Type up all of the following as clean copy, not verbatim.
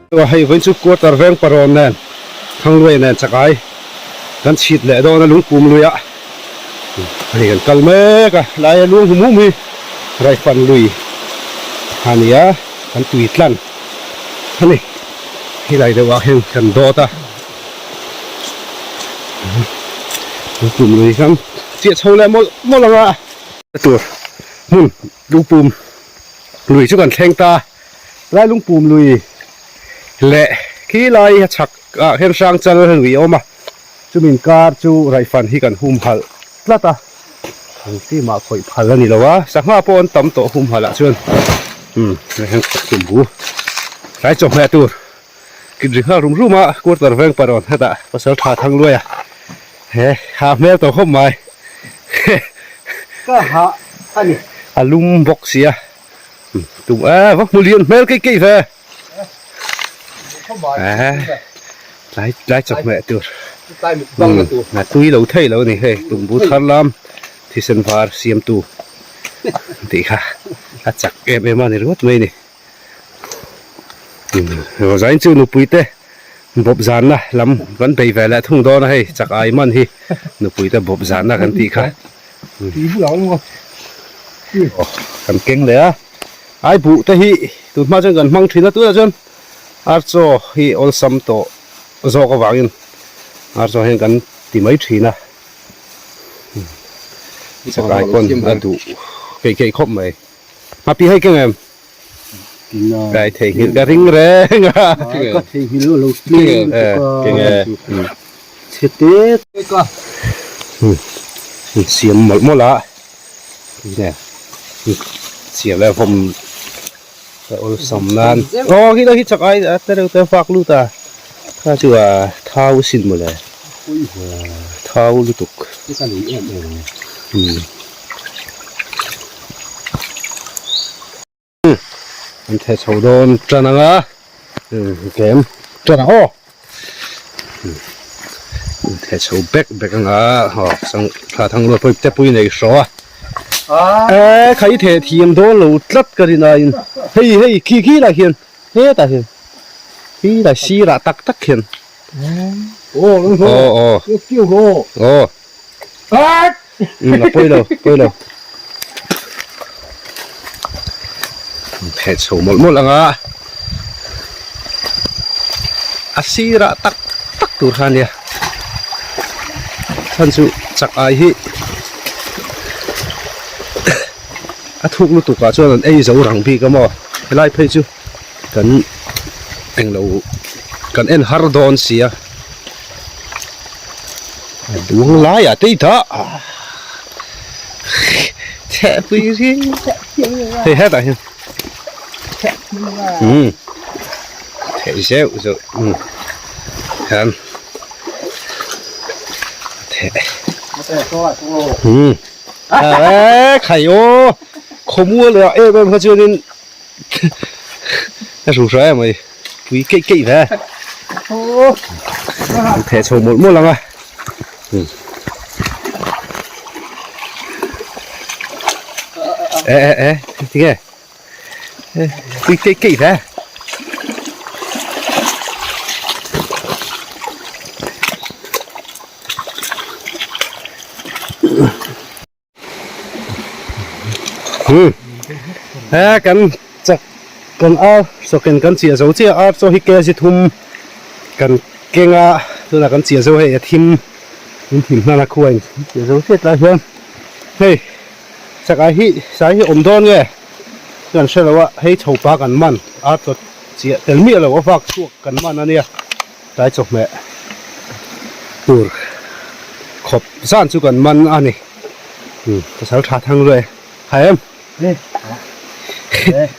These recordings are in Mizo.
Hei vawiin chu quarter veng parawn nen Thangluai nen chakai kan chhit leh dawn a lungpum luiah hei kan kal mek a laia luang hum hum hi Raifan lui a ni a kan tui tlan a ni helai deuh ah hian kan dawt a lungpum lui kan chiah chho leh mawlh mawlh ang a tur hmun lungpum lui chu kan thleng ta. Lai lungpum lui leh khi lai a chhak ah hian hrang chal lui a awm a, chumi inkar chu raihfan hi kan humhalh tlat a, ang chi mah khawih phal a ni lo a, sangha pawh an tam tawh humhalh ah chuan umm hei hian kum bu tlai chawhmeh tur kit ri nghal rum rum a quarter veng parawn hetah pasal tha thang luai a he ha hmel tawh khawp mai ka ha a ni a lum bawk sia. Tum e va hmu lian hmel keih keih ve tlai tlai chawhmeh tur a tui lo thei lo a ni hei tumbu thar lam thisen var siam tu tih kha a chak em em a ni ringawt mai a ni zain chu nupui te bawp zanna lam kan bei ve leh thung dawn a hei chak ai man hi nupui te bawp zanna kan tih kha. Kan keng leh a, ai buh te hi tun hma chuan kan hmang thin a tunah chuan ar chaw hi awlsam tawh zawk avangin ar chaw hian kan ti mai thin a, chakai pawn a duh keih keih khawp mai. Hmapi hei keng em? Kai theihnghilh ka ring reng a. Ka theihnghilh lo tlem keng e. Chhe te te ka. Siam mawlh mawlh a. Siam leh vawm awlsam nan. Aw khi hi chak ai te reuh te vak lut a. Kha chu a thau sin mawle. Thau lutuk. An theh chho dawn tan ang a tlem tan ang aw an theh chho bek bek ang a aw sang thla thang luat pawh te pui nei hraw a e khai theh thiam dawn lo tlat ka rin aiin hei hei khi khi lah hian hetah hian khi lai sirah tak tak hian aw aw aw. A pawi lo pawi lo theh chho mawlh mawlh ang a a sirah tak tak tur kha ania chhan chu chak ai hi a thuk lutuk ah chuan an ei zo rang bik a maw helai phei chu kan englo kan en har dawn sia. A duang laiah te i dah chhe pui ri hei hetah hian umm theih zeuh zeuh umm hian theh umm e khai aw khawmual leh em em kha chuanin a hru hra em mai. Pui keih keih ve. An theh chho mawlh mawlh ang a. E e e tinge pui keih keih ve. He kan chak kan ar sawkin kan chiah zo chiah ar chaw hi kg thum kan keng a tunah kan chiah zo hei a thim in thim hnan a khuain chiah zo chiah tlai hian hei chakai hi sai hi awm dawn nge kan hre lo a hei chho pa kan man ar chaw chiah tel miah lo a vak chhuak kan man a nia. Tlai chawhmeh tur khawp zan chu kan man a ni. Pasal tha thang luai ha em?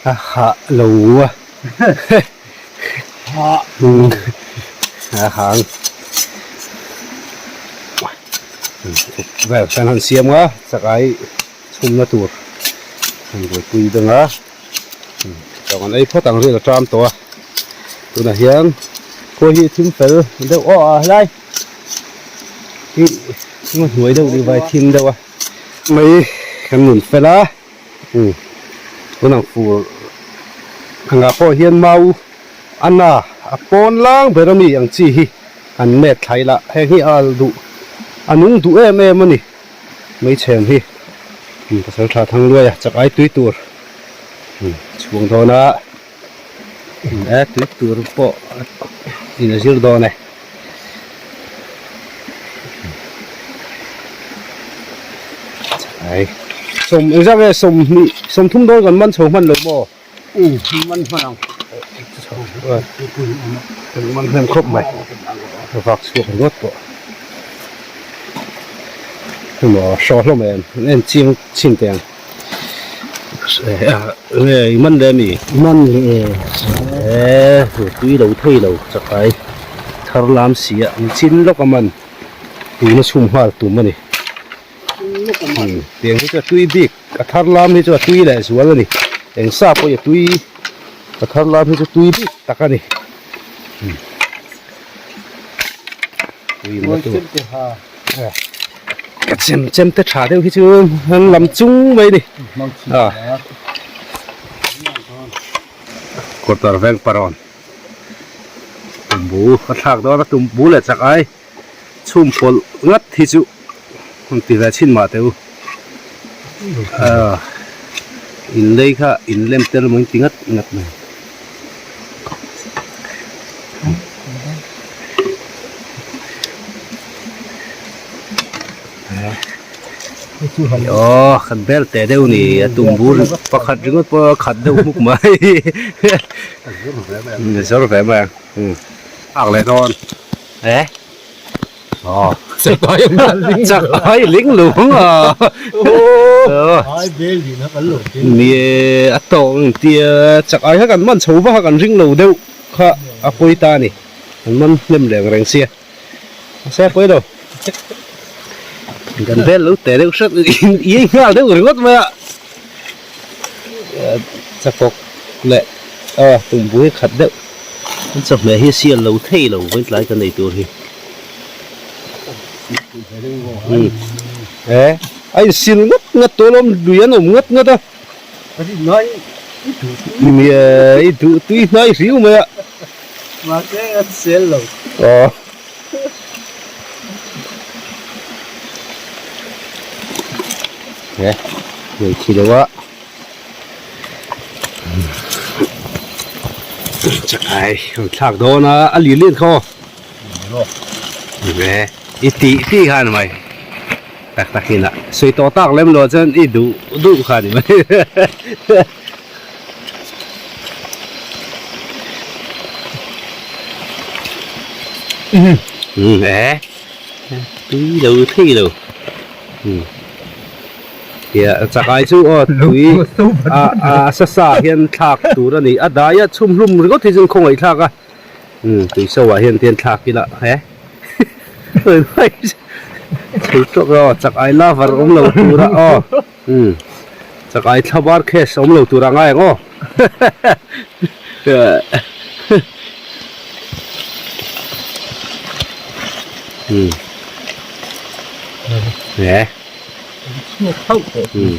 A hah lo a. A hang. Vel kan han siam a, chakai chhumna tur han buaipui dang a. Tawng an ei phawt ang ril a ṭam tawh a tunah hian khawi hi thim fel deuh aw a helai hi ngaw hnuai deuh ni vai thim deuh a mai kan nun fel a tunah fur angah pawh hian mau a na a pawn lang ber ami ang chi hi an met thlai la heng hi a al duh a nung duh em em a ni meichhem hi pasal tha thang luai a chak ai tui tur chhung dawn a e tui tur pawh in a zir dawn e. Ai sawm engzat nge sawmhnih sawmthum dawn kan man chho hman lo maw? Um man hman ang. Kan man hnem khawp mai vak chhuak ringawt pawh. Emaw hraw hlawm em an en chiang chhin teh ang. Nge i man leh ami? Man leh e. E tui lo thei lo chakai thar lam si a an chin lawk a man tuna chhum nghal tum a ni. Tiang hi chu a tui bik a thar lam hi chu a tui leh zual a ni eng sa pawh hi a tui a thar lam hi chu tui bik tak a ni. Ka chem chem te tha deuh hi chu an lam chung mai a ni. Quarter veng parawn tumbu a thlak dawn a tumbu leh chak ai chhum pawlh ngat hi chu han ti ve chhin mah teh u in lei kha in lem tel emaw in ti ngat ngat mai. Aw kan bel teh deuh ni a tum bur pakhat ringawt pawh a khat deuh hmuk mai a zawr ve mai ang ak leh dawn e aw chak ai ling lung a ni a tawng tia chak ai kha kan man chho vak a kan ring lo deuh kha a pawi ta a ni an man hnem reng reng sia. Mahse a pawi lo. Kan vel lo teh deuh hret i ei nghal deuh ringawt mai a. Chakawk leh a tumbu hi khat deuh. An chawhmeh hi sial lo thei lo vawiin tlai kan ei tur hi. E a insil ngat ngat tawh alawm lui an awm ngat ngat a. I duh tui hnai hriu mai a. Mahse a sel lo. Aw. He, hei thi deuh a. Chakai an thlak dawn a, a lian lian khaw. He, i tih tih kha ani mai. Tak tak in a sawi tawh tak lem lo chuan i duh duh kha ani mai. Um e tui lo thei lo um tia chakai chu aw tui a a sa sa hian thlak tur a ni a dai a chhum hlum ringawt hi chuan khawngaih thlak a um tui so ah hian tian thlak ila he thei tawk aw chakai lover awm lo tur a aw. Umm chakai thla bar case awm lo tur a ngai ang aw umm nge umm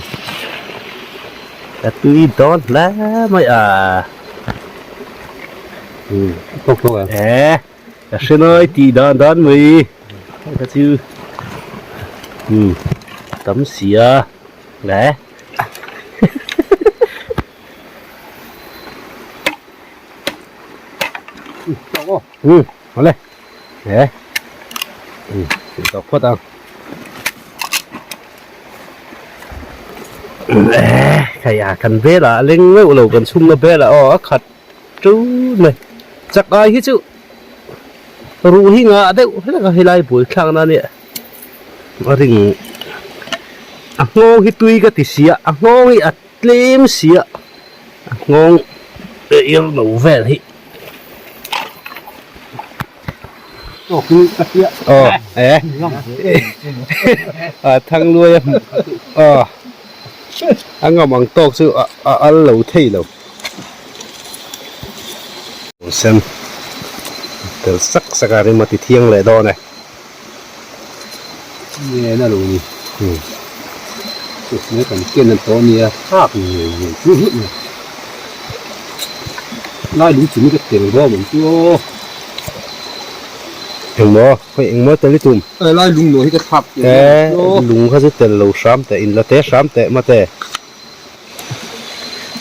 a tui dawn hle mai a umm e Ka hre lai tih dan dan mai kha chu umm tam sia le umm awle he umm tih tawk phawt ang hei a kan velah a leng meuh lo kan chhungna velah aw a khat Chu mai chak ai hi chu ruh hi ngah deuh hlek a helai buai thlak na nia a ring a nghawng hi tui ka ti sia a nghawng hi a tlem sia a nghawng ir lo vel hi aw e a thang luai a aw a ngam ang tawk chu a al lo thei lo. Sen tel sak sak a rim a ti thiang leh dawn e. Nge na lo ni. Chu kan ken an tawh nia thlak ngei ngei chu hlut mai. Lai lung chumi ka tel bawm ang chu aw. Engmaw? Khawi engmaw tel i tum? He lai lung nawi hi ka thlak tel bawm ang chu aw. He lung kha chu tel lo hram teh, in la te hram teh mate.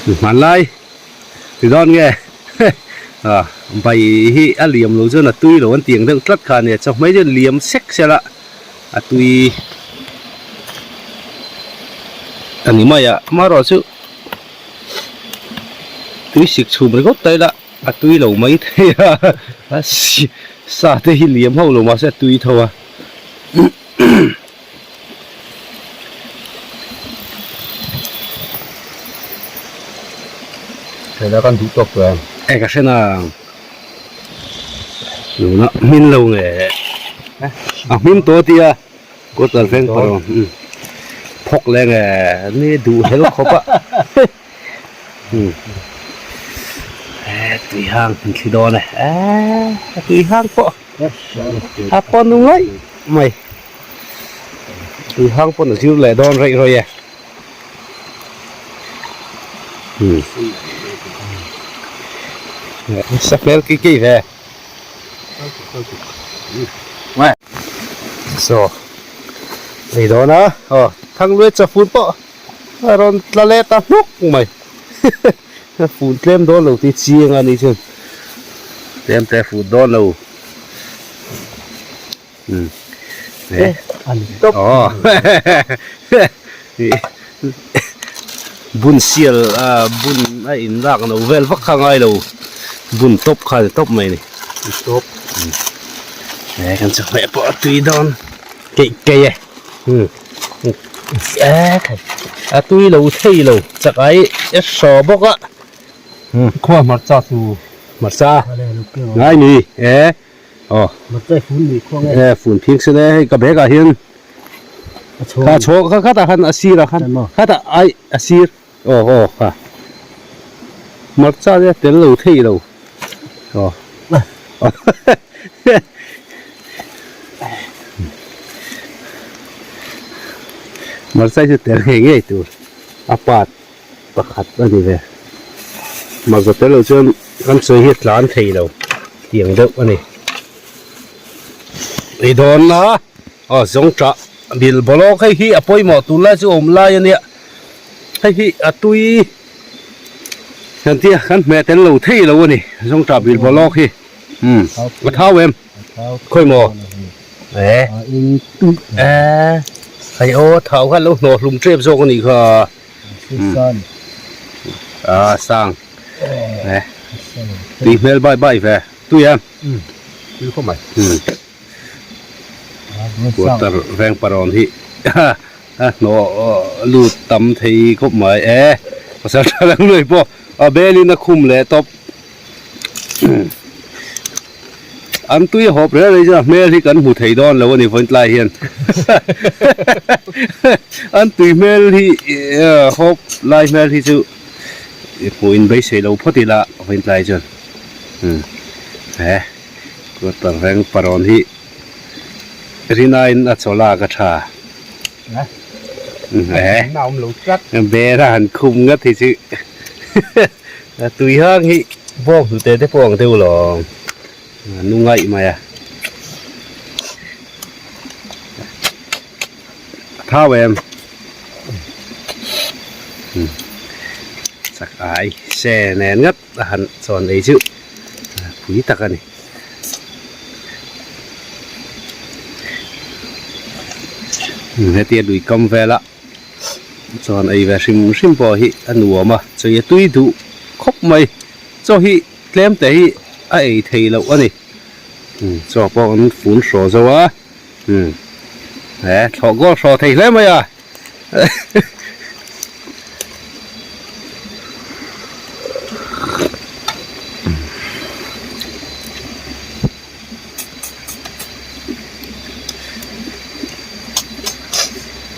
Hmanlai ti dawn nge a bai hi a liam lo chuan a tui lo an tiang deuh tlat kha a nia chawhmeh chuan liam sek sela a tui a ni mai a amaherawh chu tui sik chhum ringawt ta ila a tui lo mai thei a a sa te hi liam hauh lo mahse a tui tho a. Hela kan duh tawk tawh em? E ka hre nang. Nuna hmin lo nge. A hmin tawh tia kawt al veng pawh phawk leh nge ni duh hel khawp a. Tui hang kan thli dawn e. Tui hang pawh. A pawn ngaih mai. Tui hang pawn a zir leh dawn reih rawih e. Hmm. Sa hmel ki ki ve. So. Ei dawn a. Aw, thang luai chafun pawh a rawn tla leh ta hnuk mai. A fun tlem dawn lo tih chiang a ni chuan tlem te fut dawn lo umm eh aw bun sial a bun a in lak no vel vak kha ngai lo bun tawp kha ni tawp mai ni tawp eh kan chawhmeh pawh a tui dawn keih keih e umm. A tui lo thei lo chak ai e hraw bawk a. Khua hmarcha chu. Hmarcha ngai ni e aw. Hmarcha i fun ni khua nge. E fun phing sen e hei ka bag ah hian kha chhawng kha khatah khan a sir ah khan khatah ai a sir aw aw kha hmarcha te tel lo thei lo aw. Hmarcha hi chu tel ngei ngei tur a part pakhat a ni ve. Hmarcha tel loh chuan kan sawi hi a tlan thei lo tiang deuh a ni. Ei dawn la aw zawng tah bil bawlawk hei hi a pawimawh tunlai chu awm lai a nia hei hi a tui. Kan tia kan hmeh tel lo thei lo a ni zawng tah bil bawlawk hi umm a thau em khawi maw eh eh hei aw thau khan lo hnawh hlum tep zawk a nih kha a sang eh tui hmel bai bai ve tui em tui khawp mai quarter veng parawn hi. A hnawh lut tam thei khawp mai e pasal tha dang lui pawh a bel in a khum leh tawp an tui a hawp reng reng chuan a hmel hi kan hmu thei dawn lo a ni vawiin tlai hian an tui hmel hi hawp lai hmel hi chu hmuh in beisei lo phawt ila vawiin tlai chuan he quarter reng parawn hi. Rinain a chaw lak a tha. Bera han khum ngat hi chu a tui hang hi bawk hnute te pawh ang deuh lo a nu ngaih mai a. A thau em? Chak ai se nen ngat a han chawn ei chu pui tak a ni. Hetia lui kam vela chuan ei ve hrim hrim pawh hi a nuam a chei a tui duh khawp mai chaw hi tlem te hi a ei thei loh a ni chaw pawh an fun hraw zo a he thlawh goal hraw thei hle mai a.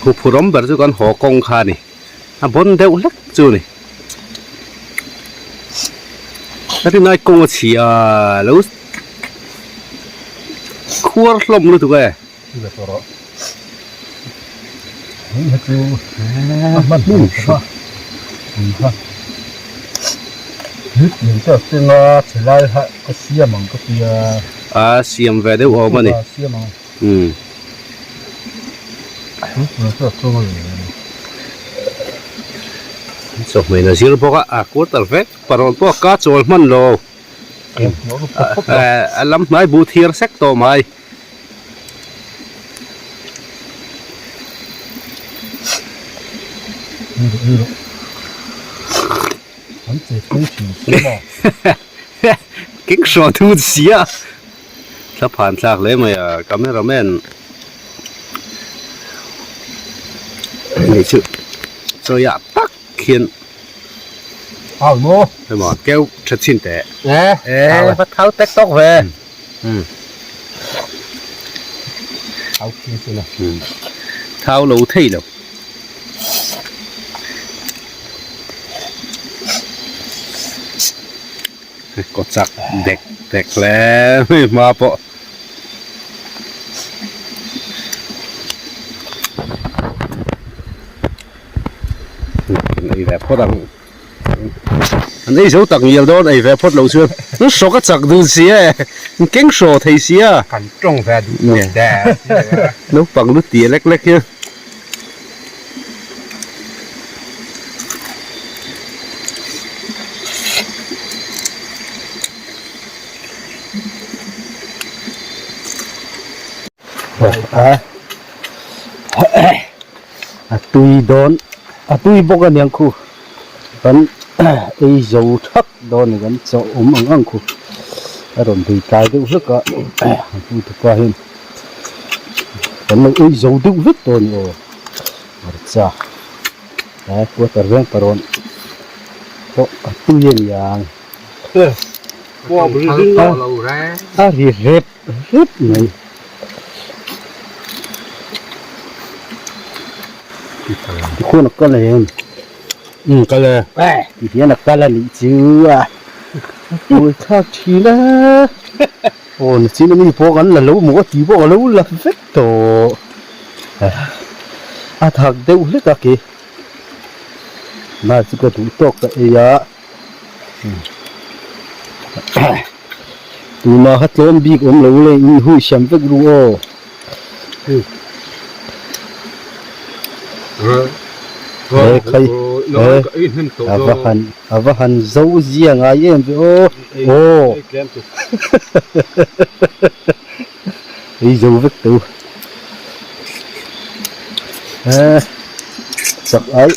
Huphurh awm ber chu kan haw kawng kha a ni a bawn deuh hlek chu a ni a rinai kawng a chhia lo khuar hlawm lutuk e. Min chu a keng a, chhe lai ha ka siam ang ka ti a. A siam ve deuh awm a ni. A siam ang. Umm. Min chu a keng a ni. Chawhmeh a zir bawk a, a quarter vek parawn pawh ka chawl hman lo. A lam hnai bu thiar sek tawh mai. Keng hraw thu sia thla phan thlak hle mai a cameraman ni chu chawi ah tak khian emaw keu tha chhin teh e va thau tek tawk ve. Thau lo thei lo. Kaw chak dek dek hle mai hma pawh. Ei ve phawt ang. An ei zo tak ngial dawn ei ve phawt loh chuan an hrawk a chak dun si e, an keng hraw thei si a. Kan tawng ve duh tawk der si lo a. Naupang lu tia lek lek hian. A tui dawn a tui bawk a niang khu kan ei zo thak dawn a ni kan chaw awm ang ang khu a rawn bei tlai deuh hlek a a hmu tupa hian kan lo ei zo deuh vek tawh a ni aw hmarcha tlai quarter veng parawn pawh a tui a niang a ri rep rep mai. Tikhuan a kal em? Umm kal e. Ti hian a kal a nih chu a. Mawi thlak thin a. Aw nachin ami pawh kan la lo maw a ti pawh a lo la vek tawh. A thak deuh hlek a ke. Nai chu ka duh tawk ka ei a. Tuna kha tlawm bik awm lo le in hui siam vek ru aw. He khai he a va han a va han zo zia ngai em ve aw aw ei zo vek teu he chak ai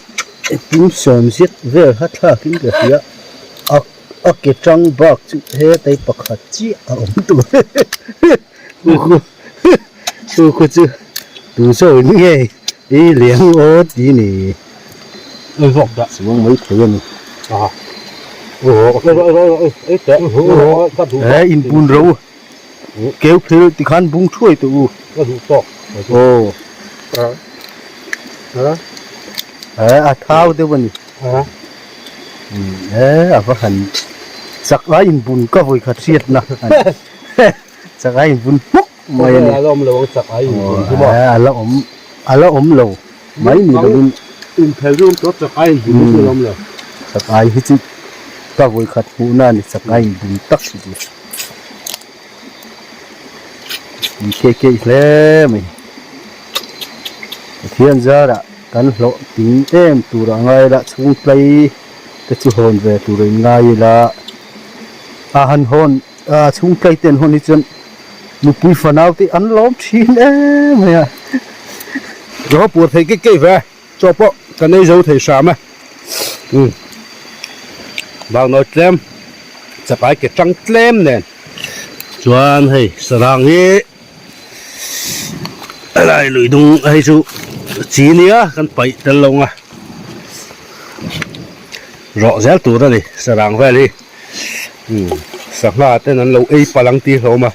pum sawm zet vel kha thlak in ka hria a a ke tang bak chu hetei pakhat chiah a awm tur Chu khu chu tu sawi nge i liang aw ti ni chuang mai thei a ni he inbun ro keu phel tikhan bung thuai tawh u aw he a thau deuh a ni he a va han chak a inbun ka vawi khat hriatna a ni. Chak a invun hmuk mai a ni. A la awm lo ang chak a invun chu maw? A la awm a la awm lo mai ni lovin. Inphel rum tawh chak a invun chu a la awm lo. Chak ai hi chu ka vawi khat hmuhna a ni chak a invun tak hi chu. In ke keih hle mai. Pathian zarah kan hlawh ting em tur a ngai la chhung tlai te chu hawn ve tur a inngai ila a han hawn. A chhung tlai te an hawn hi chuan nupui fanau te an lawm thin em mai a. Zawh puar thei kek kek ve chaw pawh kan ei zo thei hram e. Umm vangnawi tlem chakai ke tang tlem nen chuan hei sarang hi helai lui dung hei chu chi nia kan paih tel lo ang a rawh zel tur a ni sarang vel hi. Sangha ten an lo ei palh ang tih hlawm a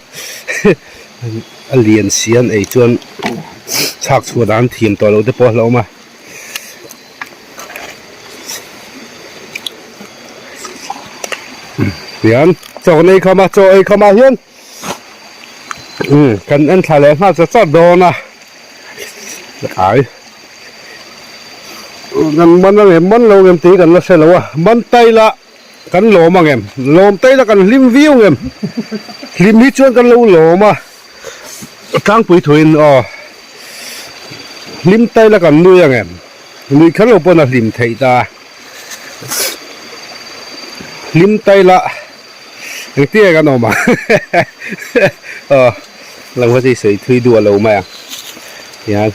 a lian si an ei chuan chhak chhuah dan thiam tawh loh te pawh a hlauhawm a. Tihian chaw kan ei kham a chaw ei kham ah hian kan en thla leh nghal chat chat dawn a ai kan man ang em man lo ang em tih hi kan la hre lo a man tail a. kan lawm ang em? Lawm ta ila kan hlim viau ang em? Hlim hi chuan kan lo lawm a, tlangpui thuin aw hlim ta ila kan nui ang em? Nui kher lo pawn a hlim theih ta. Hlim ta ila engtin nge kan awm ang? Aw lo kha chu i sawi thui duh a lo mai ang tihian.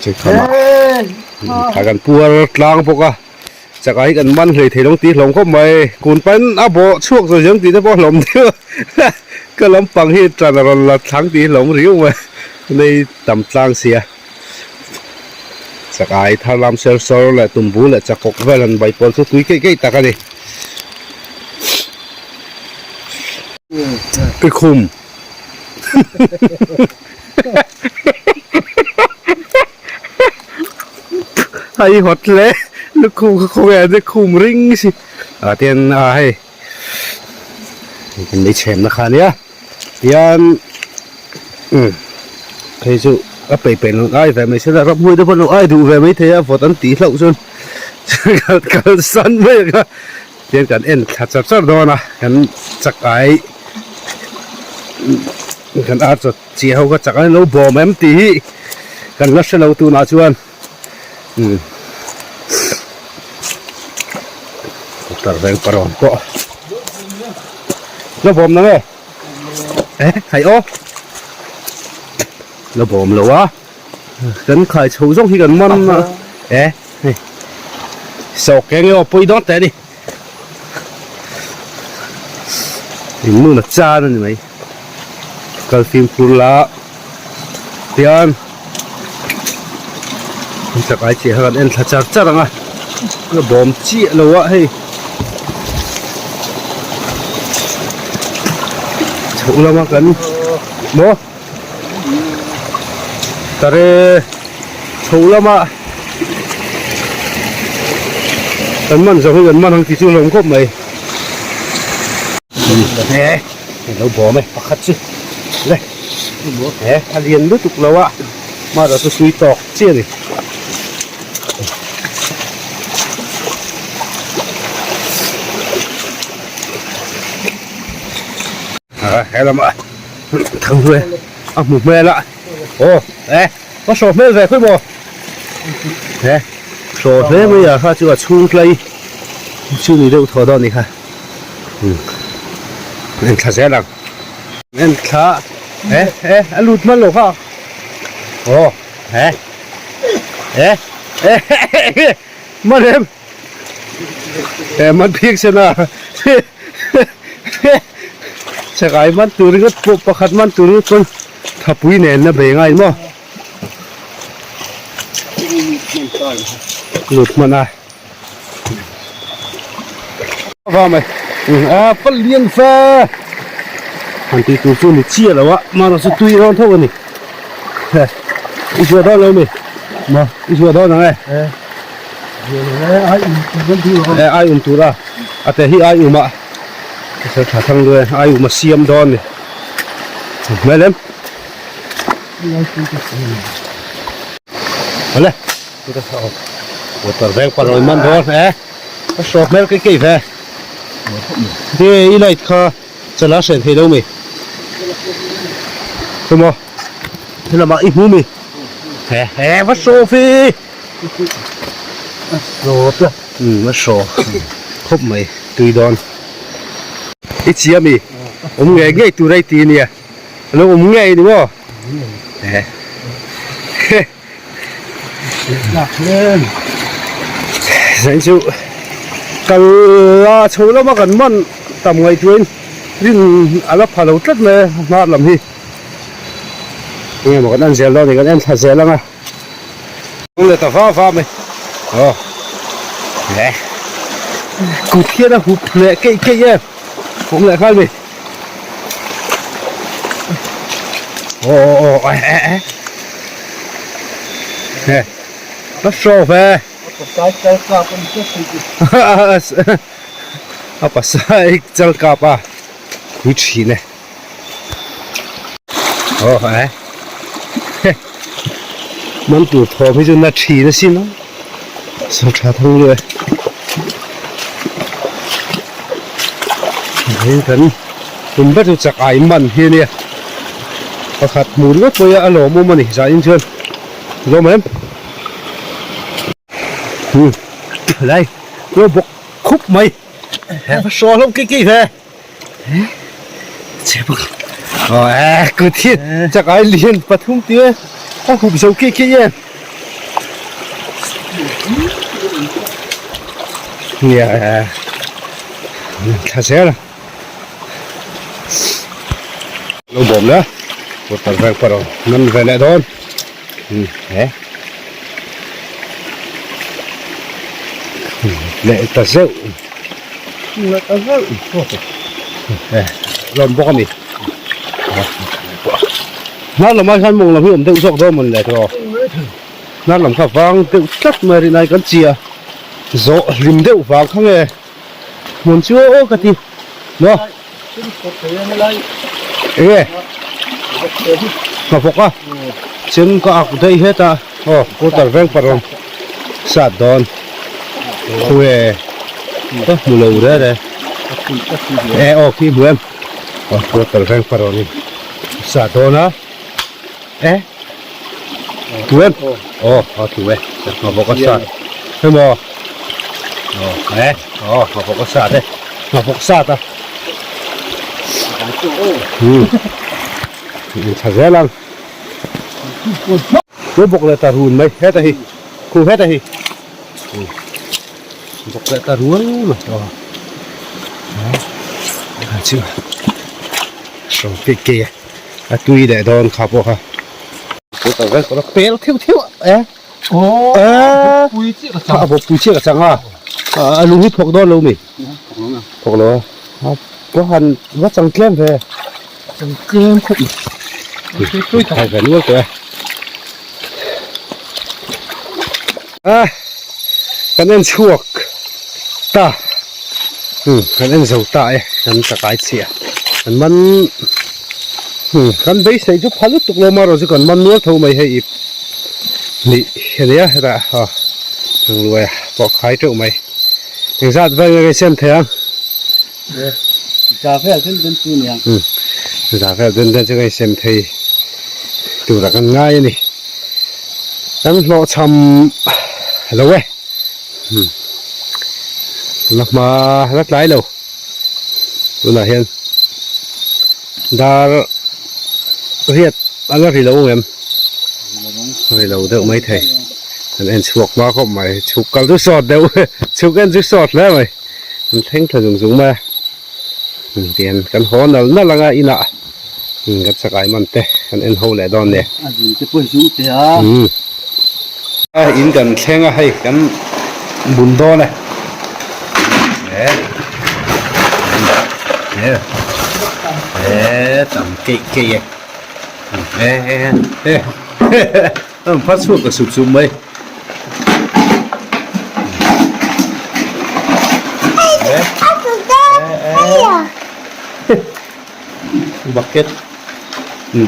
Chekhamah kan puar tlang bawk a chakah hi kan man hlei thei lo tih hlawm khawp mai kun pain a bawh chhuak zawh zawng tih te pawh hlawm deuh a ka lampang hi tan a rawn la thlang tih hlawm riau mai nei tam tlang sia chakai thar lam ser sawr leh tumbu leh chakawk vel han bai pawl chu tui keih keih tak a ni tuikhum. Ai hot hle lukhum kha khaw nge lukhum ring si ah tian a hei kan lei chhem na kha ania tian um hei chu a peih peih lo ai ve mai sela ramhmuai te pawh an lo ai duh ve mai thei a vawt an tih hlauh chuan kal san mai ang a tian kan en thla char char dawn a kan chak ai kan ar chawt. Chiah ho kha chak an lo bawm em tih hi kan la hre lo tunah chuan umm tar veng parawn pawh la bawm na nge eh khai aw la bawm lo a kan khai chho zawng hi kan man a eh hei sawk eng emaw pawi dawn teh a ni In nu chan a ni mai kal fimkhur la tian an chak ai chiah kha kan en thla char char ang a a bawm chiah lo a hei chhoh lama kan maw tare chhoh lama kan man zawng hi kan man ang tih chu hlawm khawp mai he lo bawm e pakhat chu le he a lian lutuk lo a mahse chu tui tawk chiah a ni. He lamah thang hnuai a hmu hmel a aw e ka hrawh hmel ve khawi maw he hrawh hle mai a kha chu a chhung tlai chu ni deuh thaw dawn a ni kha en thla zel ang en thla e e a lut hman lo kha aw e e e man em. He man phik sen a chakai man tur ringawt pawh pakhat man tur ringawt pawn thapui nen na bei ngai maw lut hman a va mai a palian fa han tih tur chu ni chiah lo a mahna chu tui rawn tho a ni i zuah dawn lo mi maw i zuah dawn ang e. Ai um tura a te hi ai um a thil tha thang luai ai um a siam dawn ni hmel em awle water veng parawi man dawn e a hrawk hmel kei kei ve he i light kha chala hren thei lo mi khawimaw helamah i hmu mi he he va hraw ve. Umm a hraw khawp mai tui dawn i chi ami awm ngei ngei tur a i ti ania alo awm ngei ni maw zain chu kal a chho lama kan man tam ngaihtuahin rin ala pha lo tlat mai a hnar lam hi enge maw kan en zel dawn a ni kan en thla zel ang a. Leh ta va va mai aw he kut hian a hup leh keih keih em awm leh nghal mai aw aw aw eh eh he a hraw ve a pasai chal kap a pui thin e. Aw eh man tur thawm hi chu na thin asin a saw tha thang luai. Hei kan tum ber chu chak ai man hi a nia pakhat hmuh ringawt pawh hi a lawmawm a ni zanin chuan lawm em umm helai lo bawk khup mai he va hraw hlawm kik kik ve che bawk aw eh kut hi chak ai lian pathum tih e a hup zo kik kik em. Nia thla zel a lo bawm la water vel pawh a rawn ve leh dawn he leh ta zeuh leh ta zeuh e lawm bawk a ni. Hnar lamah hian mawng lam hi awm deuh zawk dawn mawn le tawh. Hnar lam kha vang deuh tlat mai rinai kan chi a, zawh hlim deuh vang kha nge hmun chu aw ka ti maw. Enge hnathawk a chem ka ak daih het a aw quarter veng parawn sat dawn khawnge ka hmu lo re re e aw khi hmu em aw quarter veng parawn Sa dawn a e tu em aw a tu e nghavawk a sat emaw aw e aw nghavawk a sat e nghavawk sat a um in tha zel ang chu bawk leh ta run mai heta hi khu heta hi bawk leh ta run mai aw e chu. Hro kek kek a, a tui leh dawn kha pawh kha. Chu ta vel pawh pel theuh theuh a e. Aw pui chiah ka chang. A bawk pui chiah ka chang a. A lung hi phawk dawn lo mi? Phawk lo na. Phawk lo a. A pawh han va chang tlem ve. Chang tlem khawp mai. Khai ve nual tawh e. A kan en chhuak ta umm kan en zo ta e kan chakai chhiah kan man umm kan beisei chu pha lutuk lo marawh chu kan man nual tho mai hei ip hnih ania hetah aw thangluai pawh khai teuh mai engzat vel nge siam thei ang za vel den den chu nia umm za vel den den chu ka insiam thei turah kan ngai a ni. Kan hlawhchham lo e la hma la tlai lo tunah hian dar riat a la ri lo ang em ri lo deuh mai thei kan en chhuak hma khawp mai chhuk kal chu sawt deuh chhuk en chu sawt hle mai an thleng thla zung zung mai a tihian kan haw nal nal anga inah. Kan chakai man te kan en ho leh dawn nia. A zun te pawh zung teh a. A in kan thleng a hei kan bun dawn e. E e e tam keih keih e. E e e an phat chhuak ta sup sup mai. E e Bucket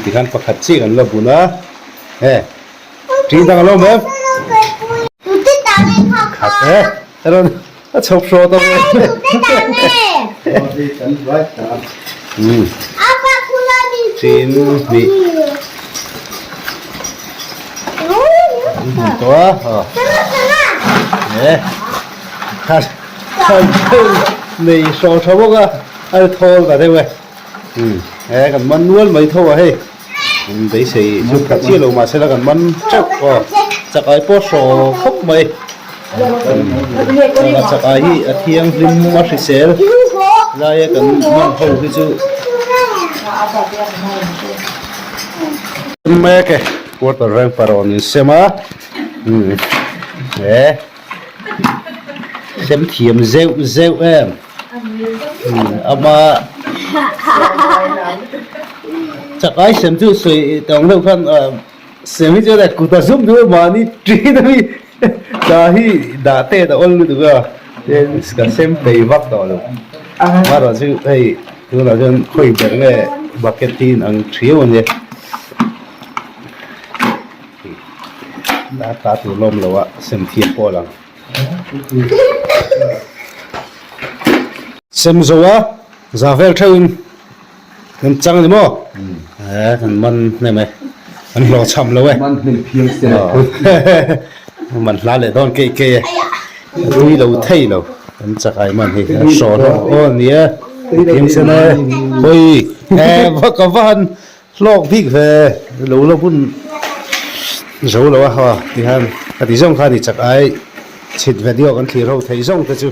ti khan pakhat chiah kan la bun a he ṭi dang a lo awm em khat e rawn a chhawp hrawt ang e tin hnih an tawh a e khat khat nei hraw tha bawk a. A thawl ta deuh e he kan man nual mai tho a hei kan beisei chu pha chiah lo mahse la kan man teuh aw chakai pawh hraw khawp mai a chakai hi a thianghlim a hrisel laia kan man ho hi chu mek e quarter reng parawn in sem a he sem thiam zeuh zeuh em. Ama chakai sem chu sawi tawng deuh khan sem hi chuan kut a zum duh a mahni ṭin a mi ta hi dah tet a awl lutuk a tin ka sem peih vak tawh lo amaherawh chu hei tunah chuan khawi ber nge bucket hi in ang ṭhiau a nia ta tur lawm lo a sem thiam pawh a lang. Sem zo a. Za vel theuhin kan chang a ni maw? E kan man hnem e. Kan hlawh chham lo e. Man hnem phiang se. Man hla leh dawn keih keih e. Tui lo thei lo. Kan chak ai man hi a hraw hlawm aw ni e. Phiang sen e. Hawi e va ka va han hlawk bik ve lo la hun zo lo a ha ti han ka ti zawng kha ni chak ai chhit video kan thlir ho thei zawng te chu.